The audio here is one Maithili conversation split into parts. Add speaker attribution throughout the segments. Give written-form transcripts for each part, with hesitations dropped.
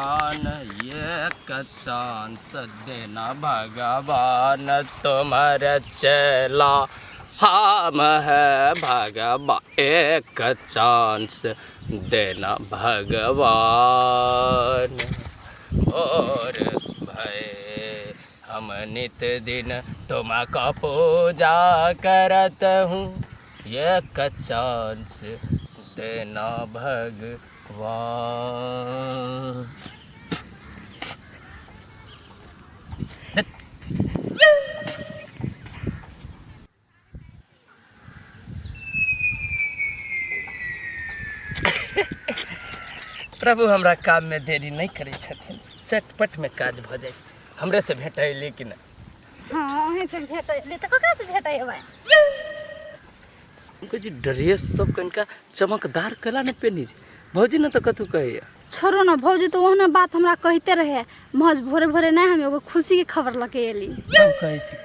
Speaker 1: भगवान एक चांस देना भगवान तुम्हारे चेला हम है भगवान एक चांस देना भगवान भोर भय हम नित दिन तुम्हारा पूजा करत हूँ एक चांस देना भगवान। प्रभु हमरा काम में देरी नहीं करै छथिन, चटपट में काज भऽ जाइ छै। हमरे से भेटैली कि नहि?
Speaker 2: हाँ, अहीं से भेटैली तऽ ककरा से भेटैबै?
Speaker 1: कहै छी ड्रेस सब कनिका चमकदार कला ने पेनी छै भौजी ने तऽ कथू कहैया।
Speaker 2: छोड़ो ना भौजी, तो ओहने बात हमरा कहिते रहे। महज भोरे भोरे नहीं हम एगो खुशी के खबर लके एली।
Speaker 1: तब कहै छी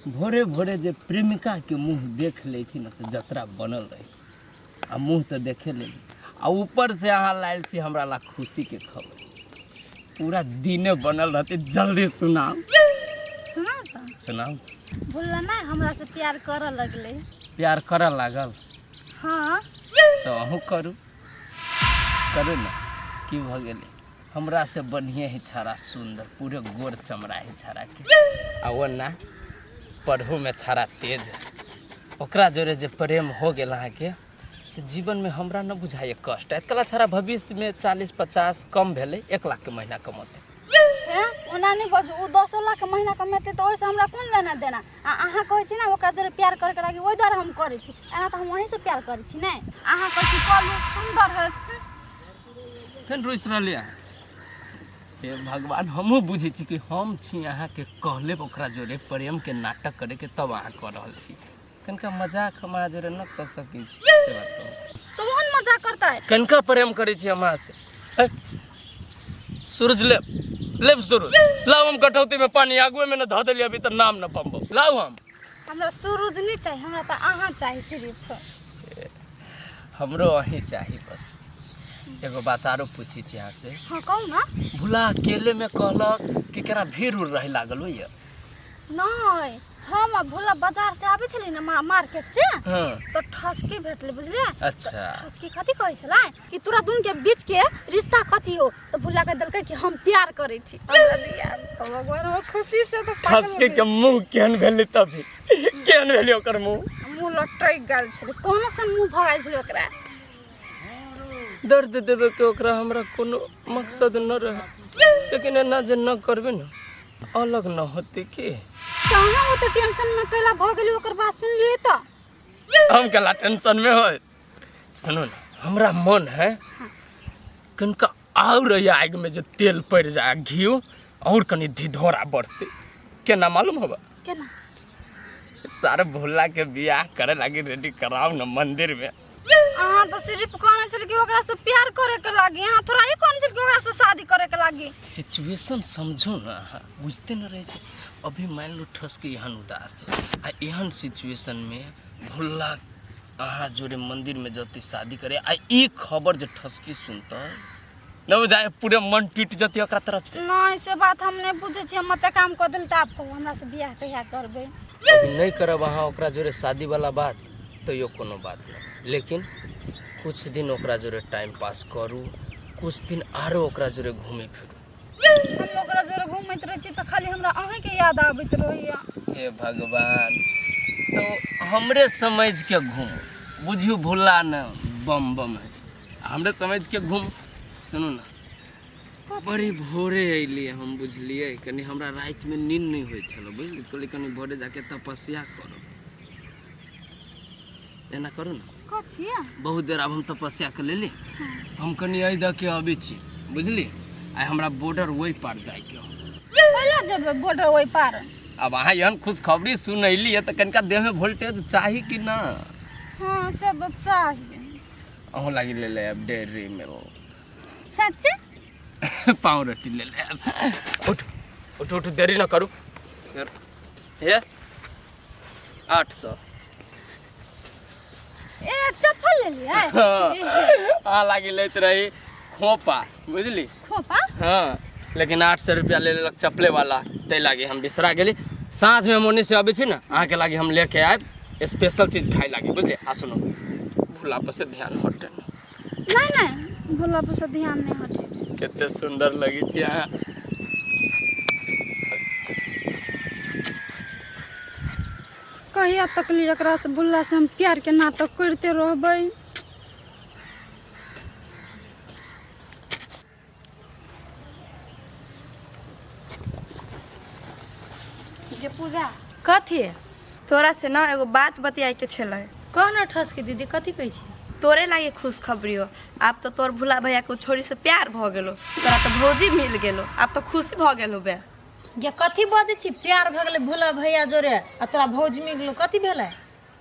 Speaker 1: भोरे भोरे जे प्रेमिका के मुँह देख लै छी ने तऽ जतरा बनल रहै छै, आ मुँह तऽ देखे लेली आ ऊपर से अहाँ लायल छी हमरा ला खुशी के खबर, पूरा दिने बनल रहते। जल्दी सुनाउ।
Speaker 2: सुनाउ तऽ।
Speaker 1: सुनाउ।
Speaker 2: भुलला ना हमरा से प्यार करऽ लगले।
Speaker 1: प्यार करऽ लागल?
Speaker 2: हाँ।
Speaker 1: तऽ अहूँ करू, करू ने, की भऽ गेलै? हमरा से बढ़िए है छाड़ा, सुंदर पूरे गोर चमड़ा है छाड़ा के, आ ओना पढ़ू में छाड़ा तेज है। ओकरा जोरे जे प्रेम हो गेल अहाँके तऽ जीवनमे हमरा न बुझाइए कष्ट आयत। कला छाड़ा भविष्यमे 40-50 कम भेलै 1 लाखके महीना कमौतै।
Speaker 2: हे, ओना नहि बजू। ओ 10 लाख के महीना कमेतै तऽ ओहिसँ हमरा कोन लेना देना? आ अहाँ कहै छी ने ओकरा जोरे प्यार करैके लागी, ओहि दुआरे हम करै छी। एना तऽ हम वहीँसँ प्यार करै छी। नहि, अहाँ कहै छी करू, सुन्दर है।
Speaker 1: फेर रुसि रहलियै अहाँ? हे भगवान, हमहूँ बुझै छी कि हम छी अहाँके कहले ओकरा जोरे प्रेमके नाटक करैके, तब अहाँ कऽ रहल छी। कनिका मजाक हम अहाँ जोरे न कऽ सकै छी, से बात कहू।
Speaker 2: तो ओहन मजाक करतै?
Speaker 1: कनिका प्रेम करै छी हम अहाँसँ। हे, सूरज लेब, लेब सूरज लाउ, हम कटौती में पानी आगुए में न धऽ देलियै अभी तऽ नाम न पम्बो लाउ हम।
Speaker 2: हमरा सूरज नहि चाही, हमरा तऽ अहाँ चाही सिर्फ।
Speaker 1: हमरो अहीं चाही। बस एगो बात आरो पूछी छी अहाँ से।
Speaker 2: हाँ, कहू ना।
Speaker 1: भुला अकेले में कहलक कि केना भीड़ उड़ रहे लागल होइए?
Speaker 2: नहीं, हम आ भोला बाजार से आबै छली ने मार्केट से,
Speaker 1: हाँ,
Speaker 2: तऽ ठसकी भेटलै, बुझलियै?
Speaker 1: अच्छा।
Speaker 2: ठसकी कथी कहै छलै कि तोरा दुनू के बीच के रिश्ता कथी हो? तऽ भोला कह देलकै कि हम प्यार करै छी। हमरा दिया तऽ भगवान, हम खुशी से तऽ पागल हो
Speaker 1: ठसके के मुंह केहन भेलै तभी? केहन भेलै ओकर मुंह?
Speaker 2: गेली। मुँह लटकि गेल छलै, कोनो सन मुँह भऽ गेल छलै ओकरा।
Speaker 1: दर्द देवे के ओकरा हमरा कोनो मकसद न रहे, लेकिन एना जे न करबे न अलग न होते की?
Speaker 2: तऽ अहाँ ओते टेंशन में कैला भऽ गेली? ओकर बात सुनलियै तऽ
Speaker 1: हम कला टेंशन में हो? सुनू ने, हमरा मन है कनिका और एहि आगि में जे तेल पड़ि जाय, घी और कनि धिधोरा बढ़ते। केना मालूम होबे?
Speaker 2: केना?
Speaker 1: सार भोला के बियाह करे लागी रेडी कराओ न मंदिर में।
Speaker 2: अहाँ तऽ सिर्फ कहने छल कि ओकरा से प्यार करे के लागी, अहाँ थोड़ा ही कहने छल कि ओकरा से शादी करे के लागी।
Speaker 1: सिचुएशन समझो न, अहाँ बुझते न रहे छै। अभी मान लो ठसके एहन उदास है आ एहन सिचुएशन में भोला अहाँ जोरे मंदिर में जते शादी करे, आ ई खबर जे ठसकी सुनते न बुझाय पूरे मन टूट जते ओकरा तरफ से।
Speaker 2: नहीं, से बात हम नहीं बुझे छी। हम मते काम कर देल तऽ आप कहू, हमरा से बियाह कहिया करबै?
Speaker 1: अभी नहीं करब अहाँ ओकरा जोरे शादी वाला बात तैयो कोनो बात नहीं, लेकिन कुछ दिन ओकरा जोरे टाइम पास करू, कुछ दिन आरो ओकरा जोरे घूमी फिरू।
Speaker 2: हम ओकरा जोरे घूमैत रहै छी तऽ खाली हमरा अहींके याद आबैत रहैया।
Speaker 1: हे भगवान, तो हमरे समझ के घूमू, बुझियो भोला न बम बम है, हमरे समझ के घूम। सुनू ना, बड़ी भोरे अयलियै हम, बुझलियै? कनि हमरा रातिमे नींद नहि होइ छल, बुझलियै? कहलियै कनि भोरे जाके तपस्या करब। एना करू ने।
Speaker 2: कथी?
Speaker 1: बहुत देर आब हम तपस्या कर लेली, हम कनि एहि दऽ के अबै छी, बुझली? आइ हमरा बॉर्डर ओहि पार जाइके हो।
Speaker 2: पहिले जेबै बॉर्डर ओहि पार?
Speaker 1: आब अहाँ एहन खुशखबरी सुनैली तऽ कनिका देहमे वोल्टेज चाही कि ना?
Speaker 2: हाँ, से तऽ चाही।
Speaker 1: अहूँ लागि ले ले आयब डेयरी मिल्क।
Speaker 2: सच्चे?
Speaker 1: पाव रोटी ले ले आयब। उठ उठ उठ, देरी न करू। हे, 800।
Speaker 2: ए, चप्पल लेलियै?
Speaker 1: अहाँ लागि लैत रही खोपा, बुझली?
Speaker 2: खोपा?
Speaker 1: हाँ लेकिन 800 रुपया ले लेलक चप्पले वाला, ताहि लागी हम बिसरा गेली। साँझमे हम ओन्ने से अबै छी ने, अहाँके लागी हम लेके आयब स्पेशल चीज खाइ लागी, बुझलियै? आ सुनू, भोला पर से ध्यान हटे ना।
Speaker 2: नहीं नहीं, भोला पर से ध्यान नहीं हटे।
Speaker 1: कते सुंदर लगी छी अहाँ।
Speaker 2: कहिया तकली एकरा से भुल्ला से हम प्यार के नाटक करते रहबै।
Speaker 3: गे पूजा,
Speaker 4: कथी?
Speaker 3: तोरा से ना एगो बात बतियाए के छलै।
Speaker 4: कह न ठस के दीदी, कथी कहै छी?
Speaker 3: तोरे लागे खुशखबरी हो, आब तो तोर भुला भैया के छोरी से प्यार भ गेलो, तोरा तो भौजी मिल गेलो, आब तो खुशी भ गेलो बे।
Speaker 4: गे कथी बजै छी? प्यार भऽ गेलै भोला भैया जोरे आ तोरा भौजी मिल गेलो, कथी भेलै?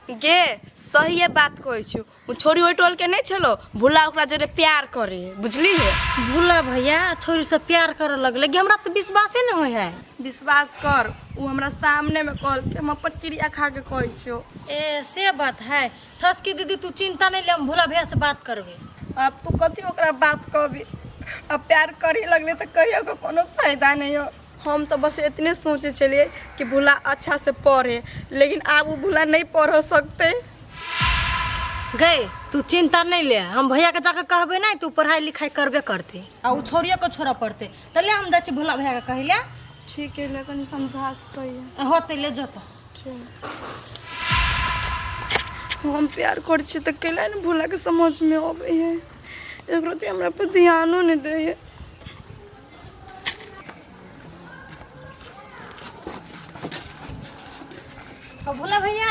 Speaker 3: गे सहिए बात कहै छी, ओ छोरी ओहि टोल के नहीं छलो, भुला ओकरा जोरे प्यार करे, बुझली है?
Speaker 4: भुला भैया छोरी से प्यार करे लगले, गे हमरा तो विश्वासे नहीं होय है।
Speaker 3: विश्वास कर, उ हमरा सामने में कहल के हम अपन क्रिया खा के कहै छियो।
Speaker 4: ए से बात है ठसकी दीदी, तू चिंता नहीं ले, हम भोला भैया से बात करबे।
Speaker 3: अब तू कथी ओकरा बात कहबी, अब प्यार करे लगले तो कहियो के कोनो फायदा नहीं हो। हम तो बस इतने सोचे चलिए कि भुला अच्छा से पढ़े, लेकिन अब वो भुला नहीं पढ़ सकते।
Speaker 4: गए तू चिंता नहीं ले, हम भैया के जाके कहबे नहीं, तू पढ़ाई लिखाई करबे करते आ उ छोड़ियो के छोड़ा पड़ते। त ले हम जाइ छी भोला भैया के कहै ले।
Speaker 3: ठीक है, लेकिन समझा के कहिए।
Speaker 4: होते ले जतो।
Speaker 3: हम प्यार कर छी तो कैला ने भुला के समझ में आवे है, एकरो ते हमरा पर ध्यानो नहीं दे है।
Speaker 4: ओ भोला भैया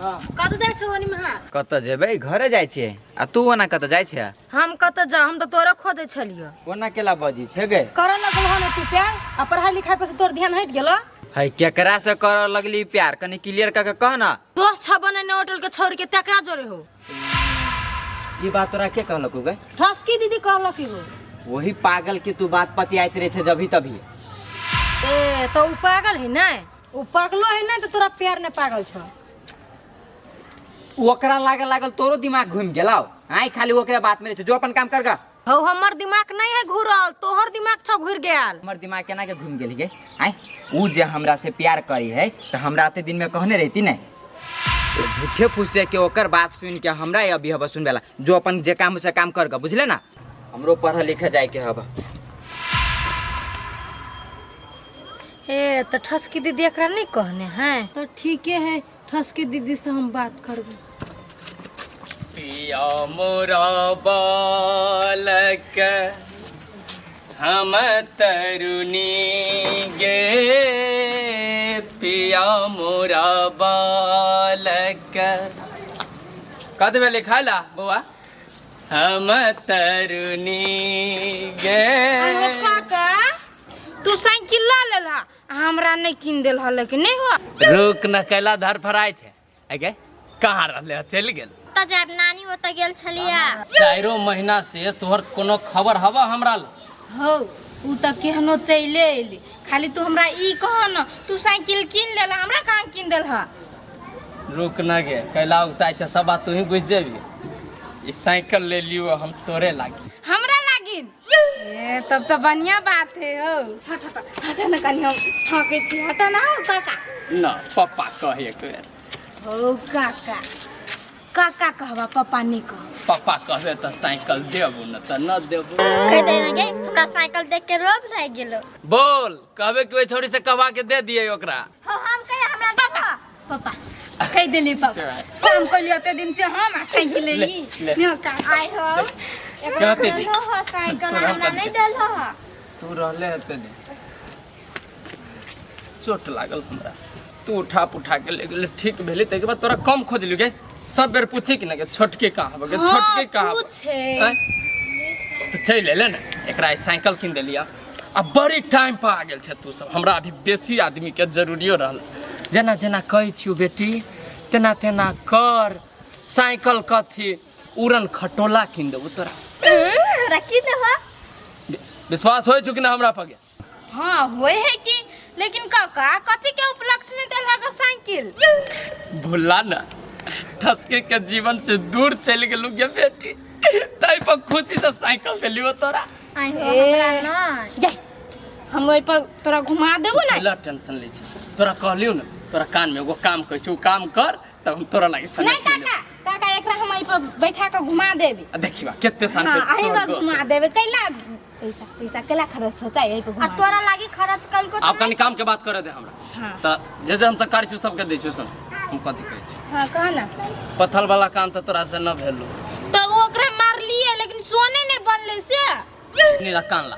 Speaker 4: कतऽ जाइ छौ ओनी में?
Speaker 5: कतऽ जेबै, घरे जाइ छियै। आ तू ओना कतऽ जाइ छै?
Speaker 4: हम कतऽ जाउ, हम तऽ तोरे खोजै छलियौ।
Speaker 5: ओना केला बजी छै गे?
Speaker 4: करऽ लगल हन तू प्यार आ पढ़ाई लिखाई पर से तोर ध्यान हटि गेलो।
Speaker 5: है केकरा से करऽ लगली प्यार, कनी क्लियर कऽ के कह ना।
Speaker 4: दोस्त छ बनेने होटल के छोड़ के तकरा जोरे हो।
Speaker 5: ई बात तोरा के कहलक गे?
Speaker 4: ठसकी दीदी कहलक हो।
Speaker 5: वही पागल के तू बात पतियाइत रहे छै जभी तभी।
Speaker 4: ए तो उ पागल है ना, उ पागलो है ना, तो तोरा प्यार ने पागल छ।
Speaker 5: ओकरा लागल लागल तोरो दिमाग घूम गेलौ, आइ खाली ओकरा बात में रहे छै, जो अपन काम कर गा।
Speaker 4: हौ हमर दिमाग नहीं है घुरल, तोहर दिमाग छ घुर गेल।
Speaker 5: हमर दिमाग केना के घूम गेल गे? आइ उ जे हमरा से प्यार करी है त हमरा एते दिन में कहने रहती ने। झूठे फूसे के ओकर बात सुन के हमरा अभी हब सुनबेला, जो अपन जे काम से काम कर गा, बुझले ना? हमरो पढ़े लिखे जाए के हब।
Speaker 4: ए तो ठसकी दीदी एकरा नहीं कहने हैं तो ठीके है, ठसकी दीदी से हम बात करबे।
Speaker 1: पिया मोरा बालक हम तरुणी गे, पिया मोरा बालक कतबे लिखाला बौआ? हम तरुणी गे।
Speaker 2: काका तू साइकिल ला लेलहा, हमरा नहीं किन देल हल कि नहीं हो?
Speaker 1: रुक न कैला धर फराइ छै। आगे कहाँ रहले, चलि गेल।
Speaker 6: तऽ जायब नानी ओतऽ गेल छलियै।
Speaker 1: चारो महीना से तोहर कोनो खबर हवा हमरा ल?
Speaker 2: हौ उ तऽ केहनो चले अयली, खाली तू हमरा ई कह न तू साइकिल किन लेला, हमरा कहाँ किन देल ह?
Speaker 1: रुक न गे, कैला उताइ छै सब बात तू ही बुझि जेबी। ई साइकिल ले लियो हम तोरे लागी।
Speaker 2: हमरा लागिन? ए तब तो बढ़िया बात है हो। हट हट हट न कनी हम थकै छी, हट न हौ काका।
Speaker 1: न पप्पा कह एक बेर।
Speaker 2: हौ काका, काका कहबा पप्पा नहीं कह।
Speaker 1: पप्पा कहबे त साइकिल देबू न त न देबू।
Speaker 6: कहि दे ना गे, हमरा साइकिल देख के रोब लागि गेलो।
Speaker 1: बोल कहबे कि ओइ छौड़ी से कहवा के दे दिए ओकरा।
Speaker 6: हौ हम कहिया हमरा
Speaker 2: पापा पापा कहि देली पापा। काम कइली ओते दिन से हम आ साइकिल
Speaker 1: ले,
Speaker 2: ई
Speaker 1: ले।
Speaker 2: नियो काका।
Speaker 6: आइ हो
Speaker 1: कहते जी।
Speaker 6: देलहो हो साइकिल, हमरा नहीं देलहो हो।
Speaker 1: तू रहले एते दिन, चोट लागल हमरा, तू उठा पुठा के ले गेले, ठीक भेली ताहिके बाद तोरा कम खोजलू गे। सब बेर पूछी कि ना गे छोटके कहाँ हबे गे, छोटके कहाँ हबे?
Speaker 2: पूछे।
Speaker 1: आँय? तो चलि एले ने, एकरा आइ साइकिल कीन देलियै आ बड़ी टाइम पर आ गेल छै तू सब। हमरा अभी बेसी आदमी के जरूरियो रहल, जेना जेना कहै छियौ बेटी तेना तेना कर। साइकिल कथी उड़न खटोला कीन देबौ तोरा।
Speaker 6: हमरा की देबह?
Speaker 1: विश्वास होइ छौ कि ना हमरा पर गे?
Speaker 2: हाँ होय है कि, लेकिन काका कथी के उपलक्ष्य में देलक साइकिल?
Speaker 1: भुला ना ठसके के जीवन से दूर चलि गेलू गे बेटी, ताहि पर खुशी से साइकिल देलियो तोरा।
Speaker 6: आइ हो हमरा नहि।
Speaker 2: जा, हम ओहि पर तोरा घुमा देबो ने।
Speaker 1: कैला टेंशन लै छी? तोरा कहलियौ ने, तोरा कान में एगो काम कहै छी, ओ काम कर तब हम तोरा लागे
Speaker 2: नहीं काका, काका एकरा हम एहि पर बैठा के घुमा देबे।
Speaker 1: देखिबा केते सान।
Speaker 2: हाँ, एहि पर घुमा देबे। कैला पैसा पैसा कैला खर्च होता है? एहि पर
Speaker 6: आ
Speaker 2: घुमा।
Speaker 6: तोरा लागी खर्च कल को।
Speaker 1: आब कनी काम के बात करे दे हमरा।
Speaker 2: हाँ।
Speaker 1: तऽ जे जे हम तऽ करै छी सबके दै छी। सुन, हम कथी कहै छी।
Speaker 2: हाँ, कह ना।
Speaker 1: पत्थर वाला काम तऽ तोरा से न भेलो।
Speaker 2: तो ओकरा मारलिए लेकिन सोने नहीं बनले से।
Speaker 1: नीला कान ला।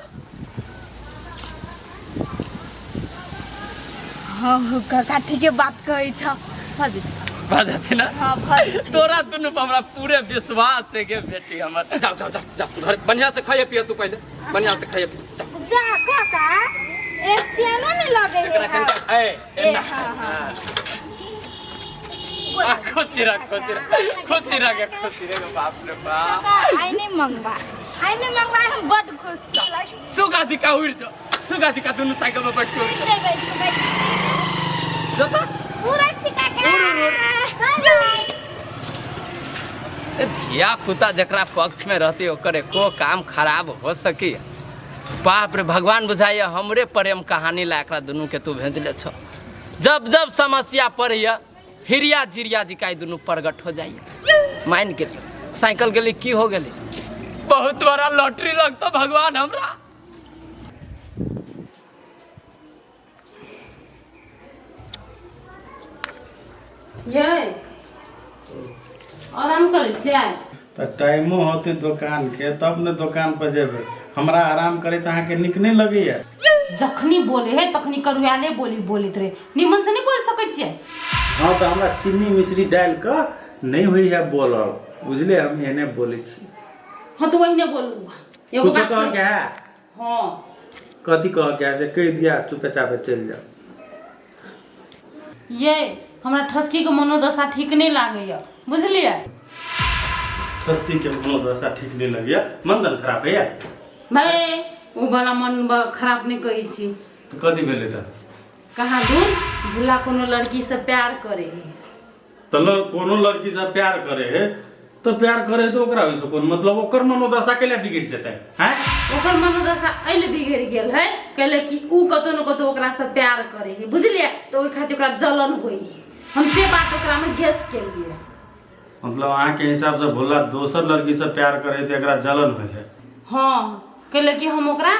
Speaker 2: हाँ हो काका, ठीके बात कहै छ, भऽ जेतै।
Speaker 1: भऽ जेतै ना?
Speaker 2: हाँ, भऽ जेतै।
Speaker 1: तोरा दुनू पर हमरा पूरे विश्वास है के बेटी हमर। जाओ जाओ जाओ जाओ घर, बढ़िया से खाइए पिए। तू पहले बढ़िया से खाइए पिए, जाओ।
Speaker 2: जा काका, स्टैंडो नहीं लगे
Speaker 1: एकरा
Speaker 2: है।
Speaker 1: कनिका ए
Speaker 2: ए,
Speaker 1: एना।
Speaker 2: हाँ, हाँ।
Speaker 1: आ खुशी रख, खुशी रख, खुशी रख, खुशी रख। बाप रे बाप।
Speaker 2: काका, आइ नहीं मंगवा, आइ नहीं मंगवा, हम बड खुश छी।
Speaker 1: सुगा जी का उड़ जो, सुगा जी का दुनू साइकिल में बैठ के उड़ जो।
Speaker 2: जेबै, जेबै।
Speaker 1: जो तो।
Speaker 2: उड़ै छी काका।
Speaker 1: उड़, उड़, उड़।
Speaker 2: बाय बाय।
Speaker 1: ए, धिया पुता जकरा पक्ष में रहती ओकर एको काम खराब हो सकी? बाप रे, भगवान बुझाइए हमरे प्रेम कहानी ला एकरा दुनू के तू भेजले छो। जब जब समस्या पड़ैया हिरिया जिरिया जी का ई दुनू प्रगट हो जाइए। मान गेली साइकिल गेली की हो गेली, बहुत बड़ा लॉटरी लगतो भगवान हमरा।
Speaker 7: ये आराम करै छियै?
Speaker 8: तऽ टाइमो होतै दोकानके तब ने दोकान पर जेबै। हमरा आराम करैत अहाँके नीक नहि लगैया?
Speaker 7: जखनी बोले है तखनी करुआले बोली बोलैत रहे, निमन से नहीं बोल सकै छियै?
Speaker 8: हँ, तऽ हमरा चीनी मिश्री डालि कऽ नहि होइया बोलल, बुझलियै? हम एहने बोलै छी।
Speaker 7: हाँ, तो वही ने बोलू एगो
Speaker 8: कुछो
Speaker 7: बात।
Speaker 8: कहके है?
Speaker 7: हाँ।
Speaker 8: कथी कहके है से कहि दिया, चुपे चापे चलि जाओ।
Speaker 7: ये हमरा ठसकी के मनोदशा ठीक नहीं लागैया, बुझलियै?
Speaker 8: ठस्ती के मनोदशा ठीक नहि लगैया? मन खराब है?
Speaker 7: भाई, ओ वाला मन खराब नहीं कहै छी।
Speaker 8: तऽ कथी भेलै तऽ?
Speaker 7: कहाँ दूर भूला कोनो लड़की से प्यार करे है।
Speaker 8: तऽ कोनो लड़की से प्यार करे है तऽ प्यार करे तऽ ओकरा ओहिसँ कोन मतलब? ओकर मनोदशा कैला बिगड़ि जेतै हैं?
Speaker 7: ओकर मनोदशा एहि बिगड़ि गेल है कैले कि ऊ कतौ न कतौ ओकरा से प्यार करे है, बुझलियै? तऽ ओहि खातिर ओकरा जलन होइ है। हम से बात ओकरा में गेस केलियै।
Speaker 8: मतलब अहाँके हिसाबसँ भोला दोसर लड़की से प्यार करे तऽ एकरा जलन होइ है?
Speaker 7: हाँ, कैले कि हम ओकरा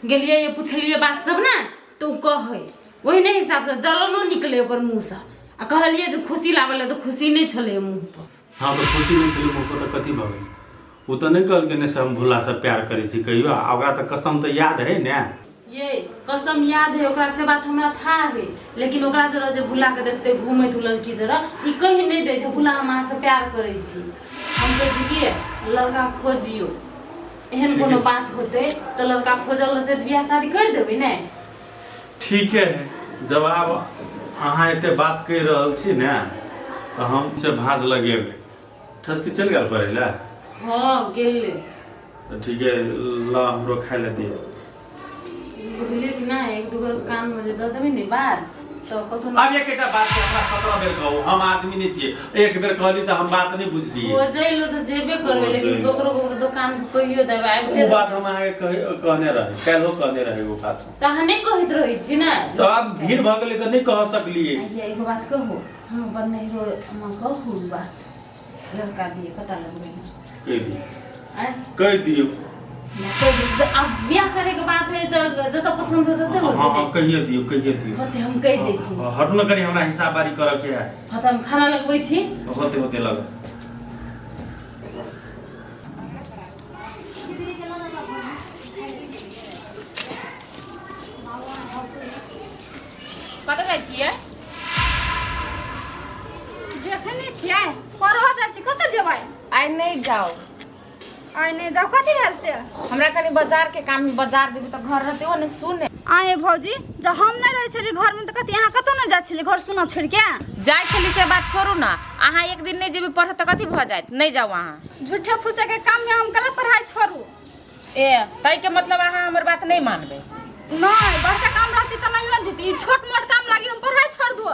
Speaker 7: गेलियै, ये पुछलियै बात सब ने, तऽ उ कहै ओहिने हिसाबसँ जलनो निकले ओकर मुँहसँ। आ कहलियै जे खुशी लाबै लए, तऽ खुशी नहि छलै मुँह पर।
Speaker 8: हँ, तऽ खुशी नहि छलै मुँह पर तऽ कथी भऽ गेलै? ओ तऽ नहि कहलकै ने से हम भोलासँ प्यार करै छी कहियो। आ ओकरा तऽ कसम तऽ याद है ने?
Speaker 7: ये कसम याद है ओकरा से बात हमरा था है, लेकिन ओकरा जरा जे भुला के देखते घूमैत उ लड़की जरा ई कहि नहि दै छै भुला हम अहाँ से प्यार करै छी। हम कहै छी कि लड़का खोजियौ, एहन कोनो बात होतै तऽ लड़का खोजल रहतै तऽ बियाह शादी करि देबै ने।
Speaker 8: ठीके है, जब आब अहाँ एते बात कहि रहल छी ने तऽ हम से भाँज लगेबै। ठसकी चलि गेल पढ़ै लए?
Speaker 7: हँ, गेलै।
Speaker 8: तऽ ठीके, ल हमरो खाइ लए दिअ।
Speaker 7: बुझलियै कि नहि, एक दू बेर कानमे जे दऽ देबै ने बात तऽ कतौ
Speaker 8: आब एकेटा बात के हमरा 17 बेर कहू, हम आदमी नहि छियै। एक बेर कहली तऽ हम बात नहि बुझलियै।
Speaker 7: खोजै लए तऽ जेबे करबै, लेकिन
Speaker 8: खोजै लए।
Speaker 7: ककरो ककरो दोकान पर कहियो देबै आबिते।
Speaker 8: ओ बात हम अहाँके कहने रही, काल्हिो कहने रही ओ बात।
Speaker 7: तऽ अहाँ नहि कहैत रहै छी ने।
Speaker 8: तऽ आब भीड़ भऽ गेलै तऽ नहि कह सकलियै।
Speaker 7: ये एगो बात कहू, हम अपन नैहरो माँ कहू ई बात, लड़का दिए पता लगबै ने।
Speaker 8: कहि दियौ।
Speaker 7: आँय?
Speaker 8: कहि दियौ।
Speaker 7: तऽ आब बियाह करे के बात है तऽ जतऽ पसंद होतै तते
Speaker 8: हँ
Speaker 7: होतै
Speaker 8: हँ
Speaker 7: ने।
Speaker 8: कहिए दियौ, कहिए दियौ।
Speaker 7: होते, हम कहि दै छी।
Speaker 8: हँ, हटू ने कनि, हमरा हिसाब बारी करऽ के है।
Speaker 7: हँ, तऽ हम खाना लगबै छी।
Speaker 8: होते होते लग।
Speaker 7: कतऽ जाइ छियै?
Speaker 2: देखै नहि छियै, पढ़ऽ जाइ छी, कतऽ जेबै?
Speaker 9: आइ नहि जाउ।
Speaker 2: आइ नहि जाउ? कथी भेल से?
Speaker 9: हमरा कनि बाजार के काम है, बाजार जेबै तऽ घर रहतै ओ ने सुने।
Speaker 2: आए भौजी, जब हम नहि रहै छलियै घरमे तऽ कथी अहाँ कतौ नहि जाइ छलियै घर सुना छोड़ि के?
Speaker 9: जाइ छली से बात छोड़ू ने, अहाँ एक दिन नहि जेबै पढ़ऽ तऽ कथी भऽ जायत? नहि जाउ अहाँ।
Speaker 2: झूठे फूसे के काम में हम कला पढ़ाई छोड़ू?
Speaker 9: ए, ताहिके मतलब अहाँ हमर बात नहि मानबै?
Speaker 2: नहीं, बड़का काम रहती तऽ नहीं जेती, ई छोट मोट काम लागी हम पढ़ाई छोड़ दू?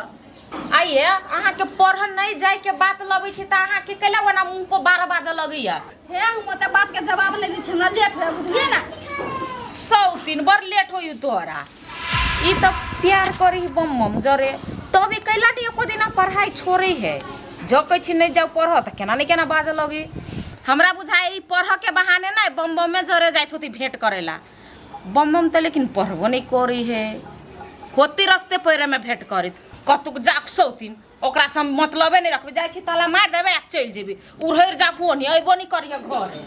Speaker 9: आइए अहाँके पढ़ऽ नहि जायके बात लबै छी तऽ अहाँके कैला ओना मुँह पर 12 बाजऽ लगैया?
Speaker 2: हे, हम ओते बात के जवाब नहीं दै छी, हमरा लेट होय, बुझलियै ने?
Speaker 9: सौ तीन बड़ लेट होई तोरा। ई तो प्यार करी बम बम जरे तभी कैला नहीं एको दिना पढ़ाई छोड़े है। जो कहै छी नहीं जाओ पढ़ त केना नहीं केना बाजऽ लगी। हमरा बुझाय ई पढ़ के बहाने ना बम बम में जरे जाइत होती भेंट करेला। बम बम त लेकिन पढ़बो नहीं करी है, होती रस्ते पैरे में भेंट करी कतुक जाक सौतीन ओकरा से हम मतलबे नहीं रखबे। जाइ छी ताला मारि देबै आ चलि जेबै, उड़ैर जाकू ओनी अयबो नहीं करिहे घरे।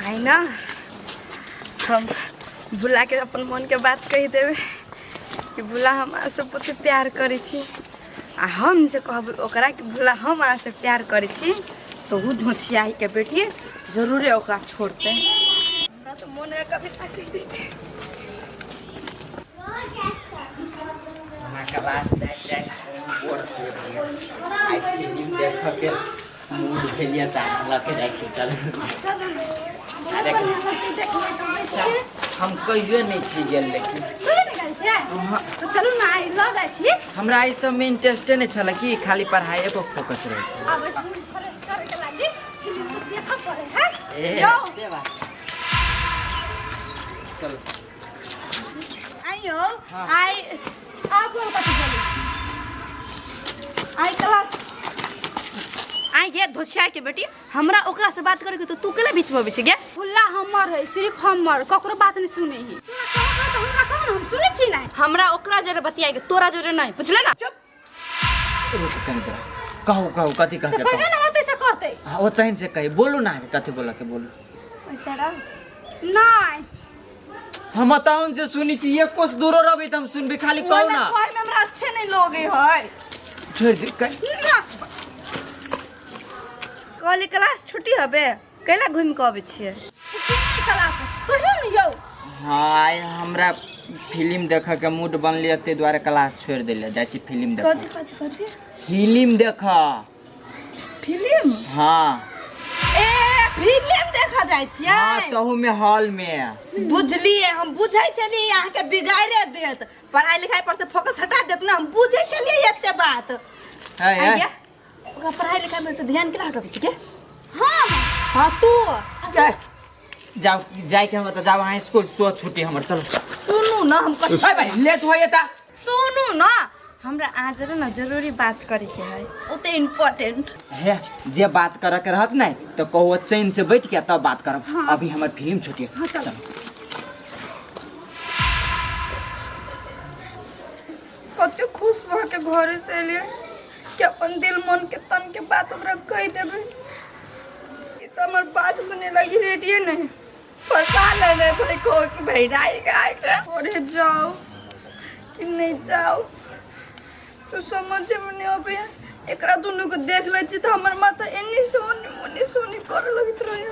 Speaker 3: आई ना हम भुला के अपन मन के बात कहि देबै कि भुला हम अहाँ से बहुते प्यार करै छी आ हम जे कहबै ओकरा कि भुला हम अहाँ से प्यार करै छी तो उ धोछियाही के बेटी जरूरे ओकरा छोड़तै। हमरा तऽ मोन है कविता कहि दैके।
Speaker 5: हमरा क्लास जाइत जाइत छलै बोर छलै भैया। आइ फिल्म देखऽ के मूड भेल तऽ लऽ के जाइ छी। चल
Speaker 2: बहुत बढ़िया लगतै देखबै तऽ बैठिए।
Speaker 5: हम कहियो नहि छी गेल लेकिन
Speaker 2: कहियो नहि गेल छियै? तऽ चलू ने आइ लऽ जाइ छी।
Speaker 5: हमरा एहि सबमे इंटरेस्टे नहि छलै कि खाली पढ़ाइए पर फोकस रहै छै।
Speaker 2: आब मूड फ्रेश करैके लागी फिल्म सब देखऽ पड़े है।
Speaker 5: ए
Speaker 2: यौ
Speaker 5: से बात चलो
Speaker 3: आइयो आइ
Speaker 2: आब बोल कथी बोलै छी?
Speaker 3: आइ क्लास आइ गे धोछिया के बेटी हमरा ओकरा से बात करे के तो तू केला बीच में अबै छी गे?
Speaker 2: भुल्ला हमर है, सिर्फ हमर, ककरो बात नहीं सुनै है। तोरा कहऽ तऽ हमरा कह ने, हम सुनै छी नहि।
Speaker 3: हमरा ओकरा जरे बतियाए के तोरा जरे नहीं, बुझले ना? चुप
Speaker 5: रुक कनी जरा, कहू कहू कथी कह
Speaker 2: तऽ
Speaker 5: के
Speaker 2: कहियो
Speaker 5: कहू।
Speaker 2: ने ओतै से कहतै।
Speaker 5: हाँ ओतहि से कही बोलू ना अहाँके कथी बोलऽ के बोलू।
Speaker 2: नहि
Speaker 5: हम तहन से सुनी छी एक कोस दूरो रहबै तऽ हम सुनबै, खाली कहू ना।
Speaker 3: कहे में हमरा अच्छे नहीं लगे है।
Speaker 5: छोड़ि दे
Speaker 2: ना।
Speaker 3: कहली क्लास छुट्टी हबे कैला घुमि के अबै छियै?
Speaker 2: छुट्टी नहि क्लास कहियो ने यौ।
Speaker 5: हाँ आइ हमरा फिल्म देखऽ के मूड बनलै ताहि दुआरे क्लास छोड़ि देलियै, जाइ छी फिल्म देखऽ।
Speaker 3: कथी कथी कथी
Speaker 5: फिल्म देखऽ?
Speaker 3: फिल्म?
Speaker 5: हाँ
Speaker 3: ए फिल्म देखऽ जाइ छियै?
Speaker 5: हाँ तहू में हॉल में।
Speaker 3: बुझलियै हम बुझै छलियै अहाँके बिगाड़े देत, पढ़ाई लिखाई पर से फोकस हटा देत ना, हम बुझै छलियै एते बात।
Speaker 5: है, है।
Speaker 3: आइया ओकरा पढ़ाई लिखाई में से ध्यान केना हटबै छिके? हाँ हाँ तू
Speaker 5: जाओ जाए के हम तऽ जाओ अहाँ स्कूल सो छुट्टी हमर। चलो
Speaker 3: सुनू ना हम कथी
Speaker 5: ए भाई लेट होइए तऽ।
Speaker 3: सुनू ना हमरा आज रे ना जरूरी बात करे के है, ओते इम्पोर्टेंट
Speaker 5: हे। जे बात करे के रहत नहीं तो कहू चैन से बैठ के तब बात करब। अभी हमर फिल्म छुट्टी है। चलो
Speaker 3: कते खुश भऽ के घरे से एलियै कि अपन दिल मन के तन के बात ओकरा कहि देबै। ई तऽ हमर बात सुने लगी रेडिये नहीं, फंसा लेने भाई कहो कि भाई राई गाय के अरे जाओ कि नहीं जाओ तो समझे में नहीं आबै। एकरा दुनू के देख लै छी तऽ हमर माथा एन्नी से ओन्नी ओन्नी से ओन्नी करे लगैत रहै।